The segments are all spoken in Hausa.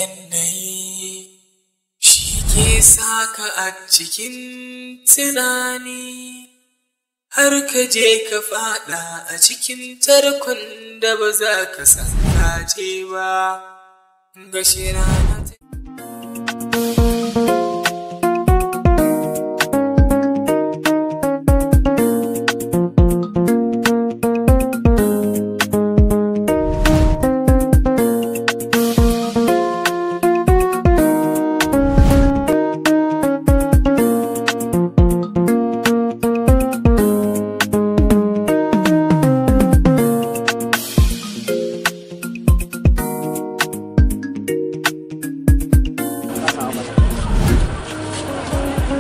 Yanayi shi ke saka a cikin tunani har ka je ka fada a cikin tarkon da ba za ka san ka je ba. Gashi rana ta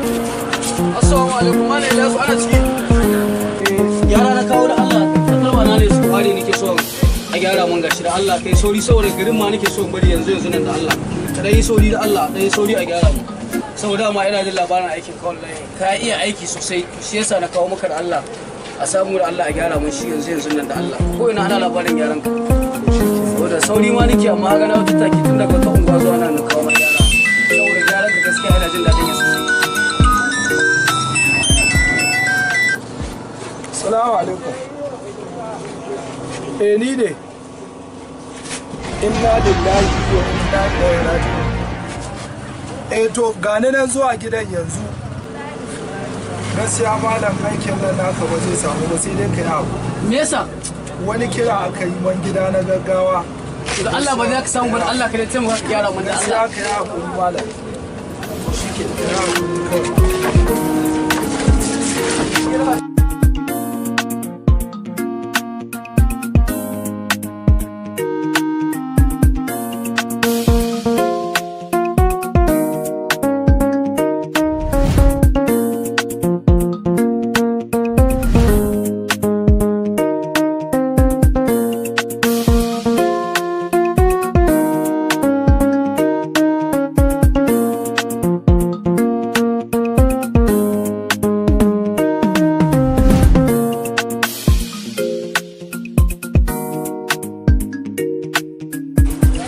Assalamu alaikum, mana Ilyasu ana ciki. Gyara na kawo da Allah, takalma na ne su kware nake so a gyara mun gashi da Allah kai sauri saboda garin ma nake so in bari yanzu yanzu nan da Allah. Ka dai yi sauri da Allah, dai yi sauri a gyara mun. Saboda ma ina jin labarin aikin ka wallahi. Ka iya aiki sosai, shi yasa na kawo maka da Allah. A samu da Allah a gyara mun shi yanzu yanzu nan da Allah. Ko ina ana labarin gyaran ka. Saboda sauri ma nake amma ga na wata taki tun daga wata unguwa zuwa nan na kawo ma gyara. Saboda gyaran ka gaskiya ina jin daɗin ya sosai. Salamu alaikum. Eh ni ne. Inna lillahi wa inna ilaihi raji'un. Eh to gani nan zuwa gidan yanzu. Gaskiya malam aikin nan naka ba zai samu ba sai dai ka yi abu. Me yasa? Wani kira aka yi man gida na gaggawa. Da Allah ba za ka samu ba da Allah ka dai taimaka ka gyara mun da Gaskiya Allah. ka yi hakuri malam. Shi ke ka yi hakuri kawai.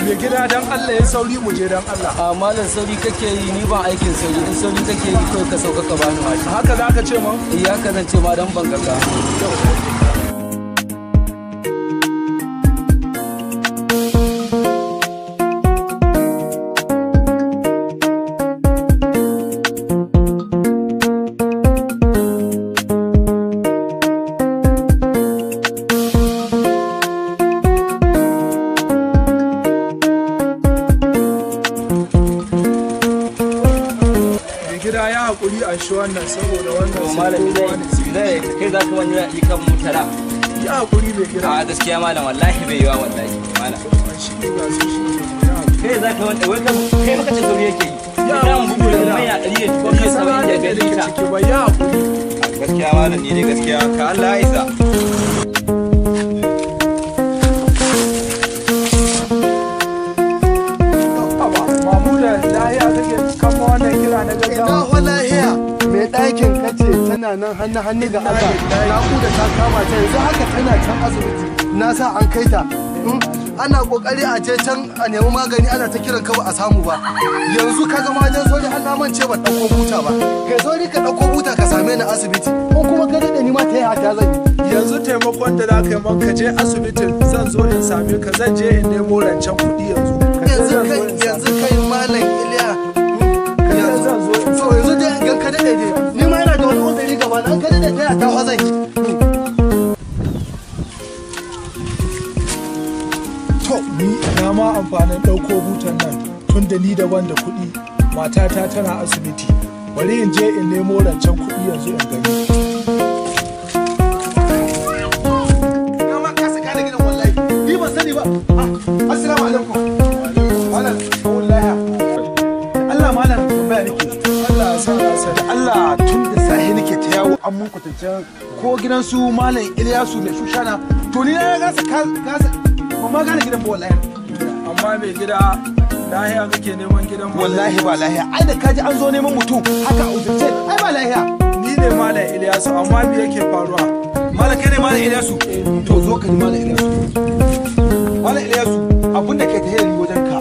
Mai gida dan Allah ya sauri mu je dan Allah. A malam sauri kake yi ni ban aikin sauri in sauri kake yi kawai ka sauka ka bani waje. Haka za ka ce man? Eh haka zan ce ma dan ban gaggawa. Mai gida ya hakuri a shi wannan saboda wannan sai malam kowa ne sai. zai kai za ka wani ra'ayi kan mutara Ya hakuri mai gida. a gaskiya malam wallahi bai yiwa wallahi malam Shi ne ga su shi ne. Ya hakuri. kai za ka wani wai kai maka ce sauri yake yi Ya ya mu bugu da hakuri. mai na ɗari da Baka ɗari da san saba'in da halin da biyar nake lita ciki ba ya hakuri. gaskiya malam ni dai gaskiya ka Allah ya isa Haba, Mamuda lahiya kake kama wannan kira na Ina gaggawa. walahiya mai ɗakin kace tana nan hannu hannu ga Allah naƙuda ta kama ta yanzu haka tana can asibiti na sa an kai ta ana kokari a je can a nemi magani ana ta kiran ka ba a samu ba yanzu ka gama wajen sauri har na mance ban ɗauko buta ba kai sauri ka ɗauko buta ka same ni asibiti ko kuma ka daɗe ni ma ta yi hata zan yi Yanzu taimakon da za ka yi man ka je asibitin zan zo in same ka zan je in nemo rancen kuɗi yanzu. Ka je yanzu zan zo kai in same yanzu kai malam Iliya ka je zan zo in so yanzu dai gan ka daɗe dai ni ma yana da wani uzuri gaba na an ka daɗe ta ta zan yi. To ni na ma amfanin ɗauko butan nan tun da ni daban da kuɗi matata tana asibiti. Bari in je in nemo rancen kuɗi yanzu in gani. Na ma kasa gane gidan wallahi. Ni ban sani ba. Ah, assalamu alaikum. Malam, wallahi. Allah malam tambaya nake. Allah ya sa na sani. Allah tun da sahi nake ta yawo an mun kwatancen ko gidan su malam Ilyasu mai shushana to ni na gasa gasa ba ma gane gidan ba wallahi. Amma mai gida lahiya kake neman gidan malam? Wallahi ba lahiya ai da kaji an zo neman mutum haka a uzurce ai ba lahiya. Ni ne Malam Ilyasu amma me yake faruwa? Malam kai ne malam Ilyasu to zo ka ji malam Ilyasu. Malam Ilyasu abinda kai ta ni wajen ka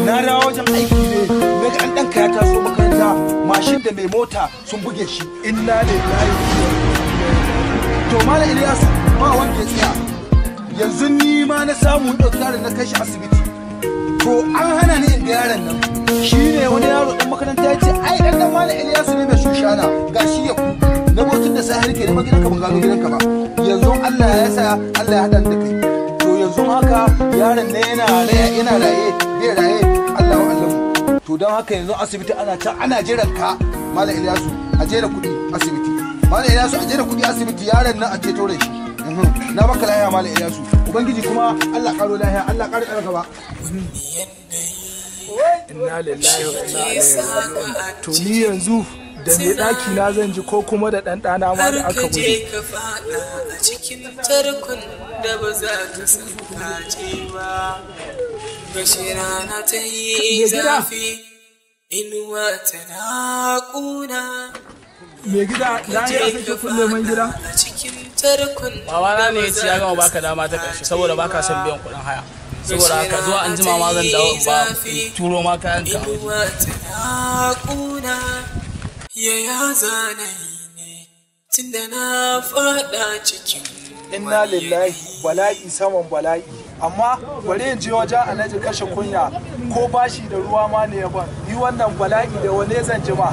Na dawo wajen aiki ne na ga ɗan ɗanka ya taso makaranta, mashin da mai mota sun buge shi. Inna lillahi. To Malam Ilyasu, ba wanda ya tsaya. Yanzu ni ma na samu in ɗauki yaron na kai shi asibiti. To an hana ni in ga yaron nan. Shi ne wani yaro ɗan makaranta ya ce ai ɗan ɗan Malam Ilyasu ne mai shushana, ga shi ya ku. Na botun da sai ke neman gidanka ban gano gidanka ba. Yanzu Allah ya sa Allah ya haɗa ni da kai. To yanzu haka yaron ne yana raye, yana raye bai raye, Allah wa Allah. To don haka yanzu asibiti ana ta ana jiran ka Malam Ilyasu, a jera kuɗi asibiti. Malam Ilyasu, a jera kuɗi asibiti, yaron nan a ceto da shi. Na baka lahiya Malam Ilyasu. Ubangiji kuma Allah karo lahiya, Allah karo tsara gaba. Inna lillahi wa inna ilaihi raji'un. To ni yanzu da mai ɗaki na zan ji ko kuma da ɗan ɗana ma da Har aka ka je buge? ka fada a cikin tarkon da ba za ka san kaje ba. Gashi rana ta yi Mai gida. zafi, inuwa tana ƙuna. Mai gida, Ka na je ya ka sake kulle man gida. fada a cikin tarkon Babana da ne ba ya ce za ya gama ka baka san dama ta ƙarshe kaje saboda baka son ba. biyan kuɗin haya. Saboda haka zuwa an jima ma zan dawo in ba in turo ma kayan ka. Inuwa tana ƙuna, yaya zanayi ne tunda na fada cikin Inna lillahi, bala'i saman bala'i. Amma bari in je wajen Alhaji kashe kunya, ko bashi da ruwa ma ne ya ban. Ni wannan bala'i da wane zan ji ma?